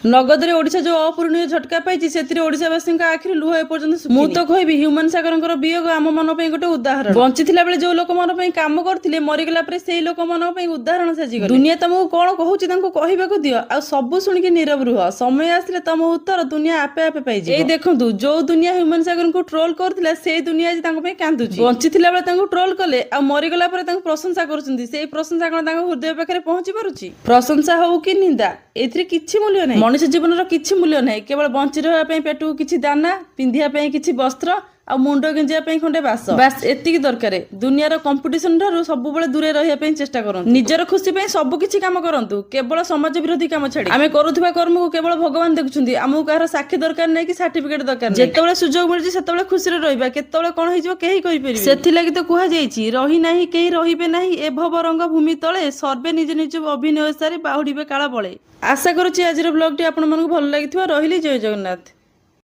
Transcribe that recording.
ନଗଦରେ ଓଡ଼ିଶା ଯୋଉ ଅପୂରଣୀୟ ଝଟକା ପାଇଛି, ସେଥିରେ ଓଡ଼ିଶାବାସୀଙ୍କ ଆଖିରୁ ଲୁହ ଏପର୍ଯ୍ୟନ୍ତ ଶୁଖିନି। ମୁଁ ତ କହିବି, ହ୍ୟୁମାନ ସାଗରଙ୍କର ବିୟୋଗ ଆମ ମାନଙ୍କ ପାଇଁ ଗୋଟେ ଉଦାହରଣ। ବଞ୍ଚିଥିଲା ବେଳେ ଯୋଉ ଲୋକମାନଙ୍କ ପାଇଁ କାମ କରୁଥିଲେ, ମରିଗଲା ପରେ ସେଇ ଲୋକମାନଙ୍କ ପାଇଁ ଉଦାହରଣ ସାଜିଗଲେ। ଦୁନିଆ ତମକୁ କଣ କହୁଛି, ତାଙ୍କୁ କହିବାକୁ ଦିଅ ଆଉ ସବୁ ଶୁଣିକି ନୀରବ ରୁହ। ସମୟ ଆସିଲେ ତମ ଉତ୍ତର ଦୁନିଆ ଆପେ ଆପେ ପାଇଯିବ। ଏଇ ଦେଖନ୍ତୁ, ଯୋଉ ଦୁନିଆ ହ୍ୟୁମାନ ସାଗରଙ୍କୁ ଟ୍ରୋଲ କରୁଥିଲା, ସେଇ ଦୁନିଆ ଆଜି ତାଙ୍କ ପାଇଁ କାନ୍ଦୁଛି। ବଞ୍ଚିଥିଲା ବେଳେ ତାଙ୍କୁ ଟ୍ରୋଲ କଲେ ଆଉ ମରିଗଲା ପରେ ତାଙ୍କୁ ପ୍ରଶଂସା କରୁଛନ୍ତି। ସେଇ ପ୍ରଶଂସା କଣ ତାଙ୍କ ହୃଦୟ ପାଖରେ ପହଞ୍ଚି ପାରୁଛି? ପ୍ରଶଂସା ହଉ କି ନିନ୍ଦା, ଏଥିରେ କିଛି ମୂଲ୍ୟ ନାହିଁ। ମଣିଷ ଜୀବନର କିଛି ମୂଲ୍ୟ ନାହିଁ। କେବଳ ବଞ୍ଚି ରହିବା ପାଇଁ ପେଟକୁ କିଛି ଦାନା, ପିନ୍ଧିବା ପାଇଁ କିଛି ବସ୍ତ୍ର ଆଉ ମୁଣ୍ଡ ଗେଞ୍ଜିବା ପାଇଁ ଖଣ୍ଡେ ବାସ, ବାସ୍ ଏତିକି ଦରକାର। ଦୁନିଆର କମ୍ପିଟିସନ ଠାରୁ ସବୁବେଳେ ଦୂରେ ରହିବା ପାଇଁ ଚେଷ୍ଟା କରନ୍ତୁ। ନିଜର ଖୁସି ପାଇଁ ସବୁ କିଛି କାମ କରନ୍ତୁ, କେବଳ ସମାଜ ବିରୋଧୀ କାମ ଛାଡି। ଆମେ କରୁଥିବା କର୍ମକୁ କେବଳ ଭଗବାନ ଦେଖୁଛନ୍ତି। ଆମକୁ କାହାର ସାକ୍ଷୀ ଦରକାର ନାହିଁ କି ସାର୍ଟିଫିକେଟ ଦରକାର ନାହିଁ। ଯେତେବେଳେ ସୁଯୋଗ ମିଳୁଛି, ସେତେବେଳେ ଖୁସିରେ ରହିବା। କେତେବେଳେ କଣ ହେଇଯିବ, କେହି କହିପାରିବେ? ସେଥିଲାଗି ତ କୁହାଯାଇଛି, ରହି ନାହିଁ କେହି, ରହିବେ ନାହିଁ ଏ ଭବ ରଙ୍ଗ ଭୂମି ତଳେ, ସର୍ବେ ନିଜ ନିଜ ଅଭିନୟ ସାରି ବାହୁଡ଼ିବେ କାଳ ବଳେ। ଆଶା କରୁଛି ଆଜିର ବ୍ଲଗଟି ଆପଣମାନଙ୍କୁ ଭଲ ଲାଗିଥିବ। ରହିଲି, ଜୟ ଜଗନ୍ନାଥ।